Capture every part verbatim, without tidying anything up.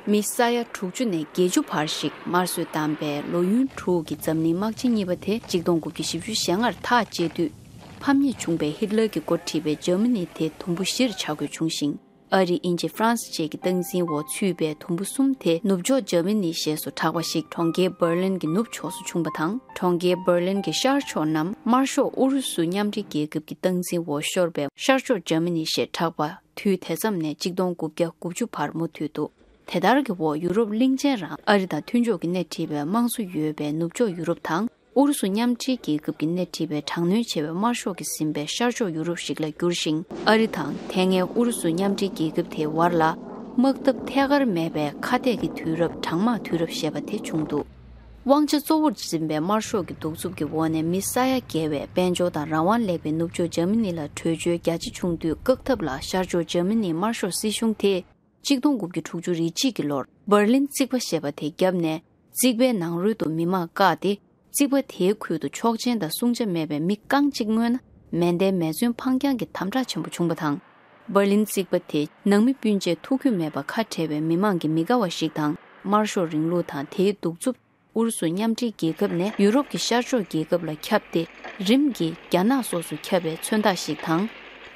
མི་ས་ཡ་དྲུག་ཅུ་ནས་བརྒྱད་ཅུ་བར་ཞིག་དམར་གསོད་བཏང་པའི་ལོ་ཡུན་དྲུག་གི་འཛམ་གླིང་དམག་ཆེན་གཉིས་པ་དེ་གཅིག་སྟོང་དགུ་བརྒྱ་བཞི་བཅུ་ཞེ་ལྔར་ཐག་བཅད་དུས། ཕམ་ཉེས་བྱུང་པའི་ཧིཊ་ལར་གྱིས་འགོ་ཁྲིད་པའི་འཇར་མ་ནི་དེ་དུམ་བུ་བཞིར་ཆག་སྒོ་བྱུང་ཞིང་། ཨ་རི། དབྱིན་ཇི། ཧྥ་རན་སི་བཅས་ཀྱི་སྟངས་འཛིན་འོག་ཚུད་པའི་དུམ་བུ་གསུམ་དེ་ནུབ་ཕྱོགས་འཇར་མ་ནི་ཞེས་སུ་གྲགས་པ་ཞིག་གྲོང་ཁྱེར་འབར་ལིན་གྱི་ནུབ་ཕྱོགས་སུ་བྱུང་བ་དང་། གྲོང་ཁྱེར་འབར་ལིན་གྱི་ཤར་ཕྱོགས་རྣམས་དམར་ཤོག་ཨུ་རུ་སུ་མཉམ་འབྲེལ་རྒྱལ་ཁབ་ཀྱི་སྟངས་འཛིན་འོག་ཤོར་བའི་ཤར་ཕྱོགས་འཇར་མ་ནི་ཞེས་གྲགས་པ། དུས་དེ་ཙམ་ནས་གཅིག་སྟོང་དགུ་བརྒྱ་དགུ་བཅུ་བར་མུ་མཐུད་དུ། དེ་ལྟར་གྱི་འོག་ཡུ་རོབ་གླིང་ཆེན་རང་ཨ་རི་དང་མཐུན་ཕྱོགས་ཀྱིས་སྣེ་ཁྲིད་པའི་དམངས་གཙོ་ཡོད་པའི་ནུབ་ཕྱོགས་ཡུ་རོབ་དང་། ཨུ་རུ་སུ་མཉམ་འབྲེལ་རྒྱལ་ཁབ་ཀྱིས་སྣེ་ཁྲིད་པའི་དྲག་གནོན་ཆེ་བའི་དམར་ཤོག་གིས་ཟིན་པའི་ཤར་ཕྱོགས་ཡུ་རོབ་ཞིག་ལ་གྱུར་ཞིང་། ཨ་རི་དང་དེ་སྔའི་ཨུ་རུ་སུ་མཉམ་འབྲེལ་རྒྱལ་ཁབ་དེའི་བར་ལ། དམག་འཐབ་ཐད་ཀར་མེད་པའི་ཁ་གཏད་ཀྱི་དུས་རབས་གྲང་དམག་དུས་རབས་ཞེས་པ་དེ་བྱུང་འདུག། དབང་ཆ་གཙོ་བོར་འཛིན་པའི་དམར་ཤོག་གི་གདུག་རྩུབ་ཀྱི་འོག་ནས་མི་ས་ཡ་བརྒལ་བའི་དཔལ་འབྱོར་དང་རང་དབང་ལེགས་པའི་ནུབ་ཕྱོགས་འཇར་མ་ནི་ལ་བྲོས་བྱོལ་རྒྱ་ཆེ་བྱུང་དུས། བཀག་ཐབས་ལ་ཤར་ཕྱོགས་འཇར་མ་ནིའི་དམར་ཤོག་སྲིད་གཞུང་དེས་གཅིག་སྟོང་དགུ་བརྒྱ་དྲུག་ཅུ་རེ་གཅིག་གི་ལོར་འབར་ལིན་རྩིག་པ་ཞེས་པ་དེ་བརྒྱབ་ནས། རྩིག་པའི་ནང་རོལ་དུ་མི་མང་བཀག་སྟེ། རྩིག་པ་དེའི་ཁུལ་དུ་ཆོག་མཆན་དང་སྲུང་བྱ་མེད་པའི་མི་རྐང་གཅིག་མངོན་ན། མེ་མདའི་མེ་མཚོན་འཕང་རྒྱང་གི་དམ་དྲག་ཆེན་པོ་བྱུང་བ་དང་། འབར་ལིན་རྩིག་པ་དེ་ནང་མི་སྤུན་མཆེད་ཐུགས་རྒྱུས་མེད་པ་ཁ་བྲལ་བའི་མི་མང་གི་མི་དགའ་བ་ཞིག་དང་། དམར་ཤོག་རིང་ལུགས་དང་དེའི་གདུག་རྩུབ། ཨུ་རུ་སུ་མཉམ་འབྲེལ་རྒྱལ་ཁབ་ནས་ཡུ་རོབ་ཀྱི་ཤར་ཕྱོགས་རྒྱལ་ཁབ་ལ་ཁྱབ་སྟེ། རིམ་གྱིས་རྒྱ་ནག་སོགས་སུ་ཁྱབ་པའི་མཚོན་རྟགས་ཤིག་དང་།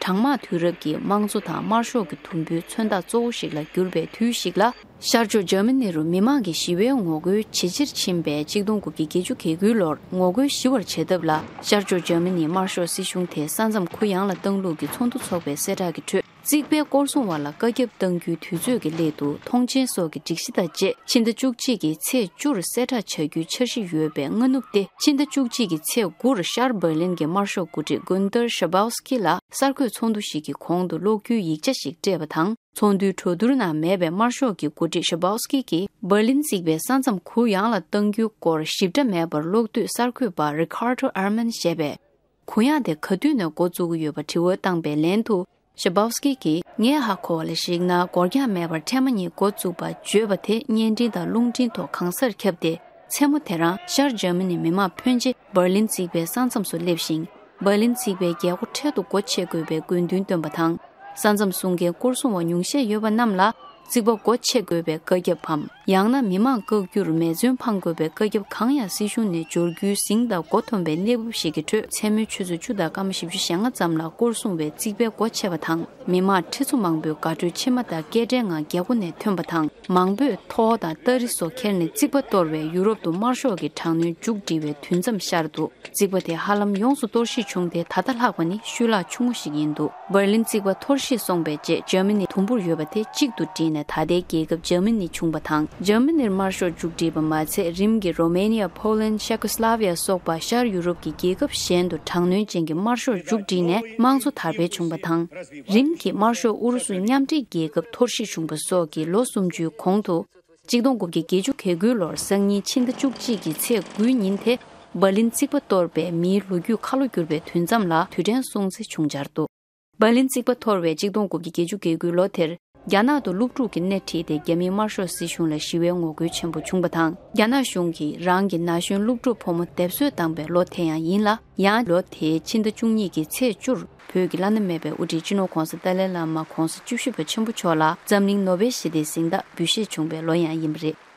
གྲང་དམག་དུས་རབས་ཀྱི་དམངས་གཙོ་དང་དམར་ཤོག་གི་དུམ་བུའི་མཚོན་རྟགས་གཙོ་བོ་ཞིག་ལ་གྱུར་པའི་དུས་ཤིག་ལ། ཤར་ཕྱོགས་འཇར་མ་ནི་རུ་མི་མང་གི་ཞི་བའི་ངོ་རྒོལ་ཇེ་ཆེར་ཕྱིན་པའི་གཅིག་སྟོང་དགུ་བརྒྱ་བརྒྱད་ཅུ་གྱ་དགུའི་ལོར། ངོ་རྒོལ་ཞི་བར་བྱེད་ཐབས་ལ། ཤར་ཕྱོགས་འཇར་མ་ནིའི་དམར་ཤོག་སྲིད་གཞུང་དེས་ས་མཚམས་གུ་ཡངས་ལ་བཏང་ལུགས་ཀྱི་ཚོགས་འདུ་འཚོགས་པའི་གསལ་བསྒྲགས་ཀྱི་ཁྲོད། རྩིག་པའི་སྐོར་སྲུང་བ་ལ་བཀའ་ཁྱབ་གཏང་རྒྱུའི་དུས་ཚོད་ཀྱི་སླད་དུ། མཐོང་མཆན་སོགས་ཀྱི་སྒྲིག་གཞི་དང་བཅས། ཕྱི་ཟླ་བཅུ་གཅིག་གི་ཚེས་བཅུར་གསལ་བསྒྲགས་བྱ་རྒྱུའི་འཆར་གཞི་ཡོད་པའི་སྔ་ནུབ་སྟེ། ཕྱི་ཟླ་བཅུ་གཅིག་གི་ཚེས་དགུར་ཤར་འབར་ལིན་གྱི་དམར་ཤོག་འགོ་ཁྲིད་གུན་ཏར་ཤ་བྷའོ་སི་ཀི་ལ་གསར་འགོད་ཚོགས་འདུ་ཞིག་གི་གོང་དུ་གློག་འགྱུའི་ཡིག་ཆ་ཞིག་སྤྲད་པ་དང་། ཚོགས་འདུའི་གྲོས་བསྡུར་ནང་མེད་པའི་དམར་ཤོག་གི་འགོ་ཁྲིད་ཤ་བྷའོ་སི་ཀི་གིས་འབར་ལིན་རྩིག་པའི་ས་མཚམས་གུ་ཡངས་ལ་གཏང་རྒྱུའི་སྐོར་ཞིབ་ཕྲ་མེད་པར། གློག་དུད་གསར་འགོད་པ་རི་ཁར་ཏོ་ཨར་མན་ཞེས་པས། གུ་ཡངས་དེ་ག་དུས་ནས་འགོ་བཙུགས་ཀྱི་ཡོད་པ་དྲི་བ་བཏང་པའི་ལན་དུ། ཤ་བྷའོ་སི་ཀི་གིས། ངས་ཧ་གོ་བ་ལ་གཞིགས་ན། འགོར་འགྱངས་མེད་པར་ཐེངས་མ་གཉིས་འགོ་བཙུགས་པ་བརྗོད་པ་དེ་བརྙན་འཕྲིན་དང་རླུང་འཕྲིན་ཐོག་གང་སར་ཁྱབ་སྟེ། མཚན་མོ་དེ་རང་ཤར་འཇར་མ་ནིའི་མི་མང་ཕོན་ཆེ་འབར་ལིན་རྩིག་པའི་ས་མཚམས་སུ་སླེབས་ཤིང་། འབར་ལིན་རྩིག་པའི་རྒྱལ་སྒོ་འཕྲལ་དུ་སྒོ་ཕྱེ་དགོས་པའི་དགོས་འདུན་བཏོན་པ་དང་། ས་མཚམས་སྲུང་མཁན་སྐོར་སྲུང་བ་ཉུང་ཤས་ཡོད་པ་རྣམས་ལ། རྩིག་པ་སྒོ་ཕྱེ་དགོས་པའི་བཀའ་ཁྱབ་བམ། ཡང་ན་མི་མང་བཀག་རྒྱུར་མེ་མཚོན་འཕང་དགོས་པའི་བཀའ་ཁྱབ་གང་ཡང་སྲིད་གཞུང་ནས་འབྱོར་རྒྱུའི་ཟིང་དང་མགོ་འཐོམ་པའི་གནས་བབ་ཞིག་གི་ཁྲོད། མཚན་མོའི་ཆུ་ཚོད་བཅུ་དང་སྐར་མ་བཞི་བཅུ་ཞེ་ལྔ་ཙམ་ལ་སྐོར་སྲུང་བས་རྩིག་པའི་སྒོ་ཕྱེ་བ་དང་། མི་མང་ཁྲི་ཚོ་མང་པོས་དགའ་སྤྲོའི་མཆི་མ་དང་སྐད་སྒྲའི་ངང་རྒྱལ་སྒོ་ནས་ཐོན་པ་དང་། མང་པོས་ཐོག་དང་སྟ་རི་སོགས་ཁྱེར་ནས་རྩིག་པ་གཏོར་བས་ཡུ་རོབ་ཏུ་དམར་ཤོག་གི་དྲག་གནོན་མཇུག་སྒྲིལ་བའི་དུས་མཚམས་ཤར་འདུག། རྩིག་པ་དེ་ཧ་ལམ་ཡོངས་སུ་གཏོར་བཤིག་བྱུང་སྟེ། ད་ལྟ་ལྷག་པ་ནི་ཤུལ་ལྷག་ཆུང་ངུ་ཞིག་ཡིན་འདུག། འབར་ལིན་རྩིག་པ་འཐོར་བཤིག་སོང་པའི་རྗེས། འཇར་མ་ནི་དུམ་བུར་ཡོད་པ་དེ་གཅིག་ཏུ་བསྒྲིལ་ནས་ད་ལྟའི་རྒྱལ་ཁབ་འཇར་མ་ནི་བྱུང་བ་དང་། འཇར་མ་ནིར་དམར་ཤོག་མཇུག་སྒྲིལ་པ་མ་ཚད། རིམ་གྱིས་རོ་མེ་ནི་ཡ། ཕོ་ལན། ཤེ་ཀོ་སི་ལ་ཝི་ཡ་སོགས་པ་ཤར་ཡུ་རོབ་ཀྱི་རྒྱལ་ཁབ་གཞན་དུ་དྲག་གནོན་ཅན་གྱི་དམར་ཤོག་མཇུག་སྒྲིལ་ནས་དམངས་གཙོ་དར་འཕེལ་བྱུང་བ་དང་། རིམ་གྱིས་དམར་ཤོག་ཨུ་རུ་སུ་མཉམ་འབྲེལ་རྒྱལ་ཁབ་འཐོར་བཤིག་བྱུང་བ་སོགས་ཀྱི་ལོ་སུམ་ཅུའི་གོང་དུ། གཅིག་སྟོང་དགུ་བརྒྱ་བརྒྱད་ཅུ་གྱ་དགུའི་ལོར་སང་ཉིན་ཕྱི་ཟླ་བཅུ་གཅིག་གི་ཚེས་དགུའི་ཉིན་དེ། འབར་ལིན་རྩིག་པ་གཏོར་བའི་མིའི་ལོ་རྒྱུས་ཁ་ལོ་བསྒྱུར་བའི་དུས་མཚམས་ལ་དུས་དྲན་སྲུང་བརྩི་བྱུང་འཆར་འདུག། འབར་ལིན་རྩིག་པ་གཏོར་བའི་གཅིག་སྟོང་དགུ་བརྒྱ་བརྒྱད་ཅུ་གྱ་དགུའི་ལོ་དེར། རྒྱ་ནག་ཏུ་སློབ་ཕྲུག་གིས་སྣེ་ཁྲིད་དེ་རྒྱ་མིའི་དམར་ཤོག་སྲིད་གཞུང་ལ་ཞི་བའི་ངོ་རྒོལ་ཆེན་པོ་བྱུང་བ་དང་། རྒྱ་ནག་གཞུང་གིས་རང་གི་ན་གཞོན་སློབ་ཕྲུག་ཕོ་མོ་སྡེབ་གསོད་བཏང་པའི་ལོ་དེ་ཡང་ཡིན་ལ། ཡང་ལོ་དེའི་ཕྱི་ཟླ་བཅུ་གཉིས་ཀྱི་ཚེས་བཅུར། བོད་ཀྱི་བླ་ན་མེད་པའི་དབུ་ཁྲིད་སྤྱི་ནོར་༧གོང་ས་ཏཱ་ལའི་བླ་མ་༧གོང་ས་བཅུ་བཞི་པ་ཆེན་པོ་མཆོག་ལ་འཛམ་གླིང་ནོ་བེལ་ཞི་བདེའི་གཟེངས་རྟགས་འབུལ་བཞེས་བྱུང་བའི་ལོ་ཡང་ཡིན་པ་རེད།